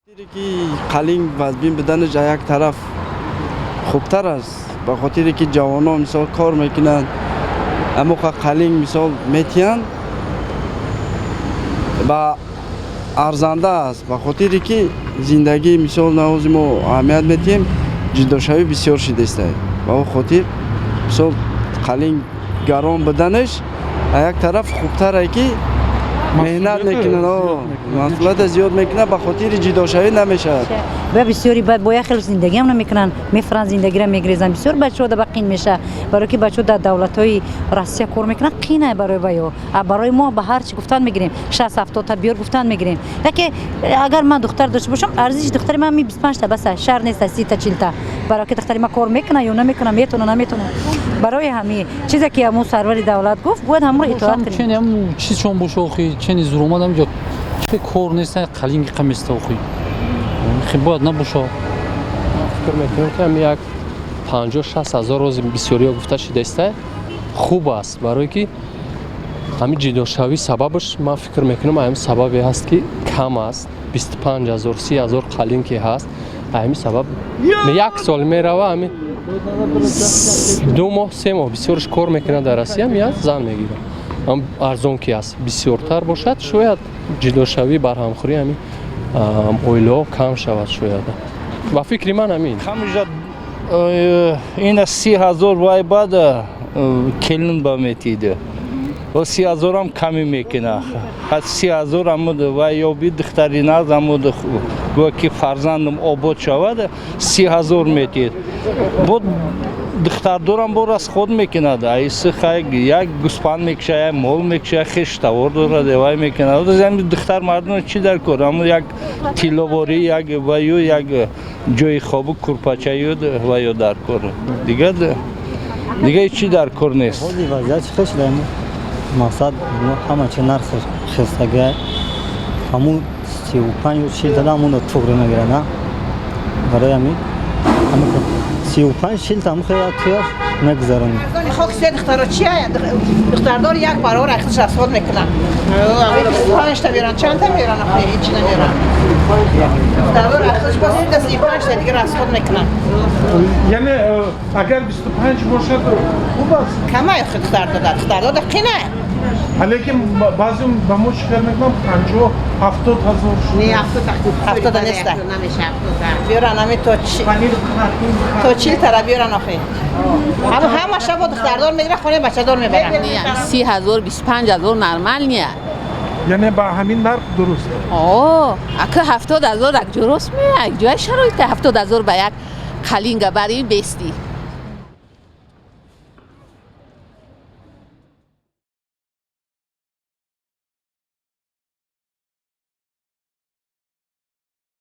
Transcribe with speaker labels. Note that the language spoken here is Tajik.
Speaker 1: Ки қалинг вазбин буданаш аз як тараф хубтар аст, ба хотире ки ҷавонон, мисол, кор мекунанд, амоқа қалинг, мисол, метиҳанд ба арзанда аст, ба хотире ки зиндагӣ, мисол, навози мо аҳамият метиҳем, ҷудошавӣ бисёр шидеста. Ба он хотир, мисол, қалинг гарон буданаш аз як тараф хубтаре, ки меҳнат мекунанд, масъулията зиёд мекунад, ба хотири ҷудошавӣ намешавад.
Speaker 2: Ба бисёри бо як хел зиндагиам намекунанд, мефуранд, зиндагиро мегрезанд. Бисёр бачаҳо да ба қин меша, барое ки бачаҳо дар давлатҳои Россия кор мекунанд, қина барои ваё. А барои мо ба ҳар чи гуфтан мегирем, 60-70-та биёр гуфтан мегирем. Яке агар ман духтар дошта бошам, арзиши духтари ман ми 25-та баса, шар неста 30-та, 40-та, барое ки духтари ман кор мекуна ё намекуна, метона, наметона. Барои ҳамин чизе ки ҳамун сарвари давлат гуфт, бояд ҳамонро итоат кунем.
Speaker 3: Чизшон боша охи, чени зуромад ҳамҷо чи кор нест, қалинги қаместа охи, бояд набоша.
Speaker 4: Фикр мекунем, ки ҳами як 50-60 ҳазор рози бисёриҳо гуфта шидаиста, хуб аст, барое ки ҳамин ҷидошавӣ сабабаш, ман фикр мекунам, ҳамин сабабе ҳаст, ки кам аст, 25 ҳазор, 30 ҳазор қалин ки ҳаст, ҳамин сабаб як сол мерава, ҳамин 2 моҳ, 3 моҳ бисёрш кор мекунад дар Россия, меяд, зан мегирад. Арзон ки аст, бисёртар бошад, шояд ҷидошавӣ, барҳамхӯрӣ ҳамин оилаҳо кам шавад шояд. Ба фикри ман, ҳамин.
Speaker 5: Ина 30 ҳазор вай баъд келин ба метида, 30 ҳазорам ками мекуна. 30 ҳазор амуд вай ёби духтари наз амуд, гӯя ки фарзандам обод шавад, 30 ҳазор метиҳед. Бо духтардорам бо расход мекунад, айси хай як гӯспанд мекуша, як мол мекуша, хеш тавор дорад, вай мекунад. Духтар мардум чӣ дар кор? Аму як тилловорӣ, як ваю, як ҷои хобу курпачаю ваю дар кор, дигар дига чӣ дар кор нест.
Speaker 6: Вазъият чӣ хел шуда? Мақсад, ҳама чи нарх хестага, ҳамун 35-40 дада ҳамуно туғри мегирад, на барои ҳамин 35-40 ҳамун хел туяш мегузаронем.
Speaker 7: Хок се духтаро чия, духтардор як баробар ахтиш расход мекунад. 25-та меран, чандта меран, ҳеҷ намеран. Духтардор ахтиш бо 35-та дига расход мекунад.
Speaker 8: Яъне агар 25 бошад, хуб аст.
Speaker 7: Камай охи духтардода, духтардода қина.
Speaker 8: Лекин баъзе ба мо шикоят мекунанд, 50-70 ҳазор.
Speaker 7: Не, 70-та неста. Биёран ами то 40 тара биёран охи. Ҳамаша бо духтардор мегира, хонаи бачадор мебаранд.
Speaker 9: 30 ҳазор, 25 ҳазор нормал ния.
Speaker 8: Яъне ба ҳамин нарх дуруст?
Speaker 9: О, ака, 70 ҳазор як ҷо рост мея, як ҷоя шароита 70 ҳазор ба як қалинга бари бести.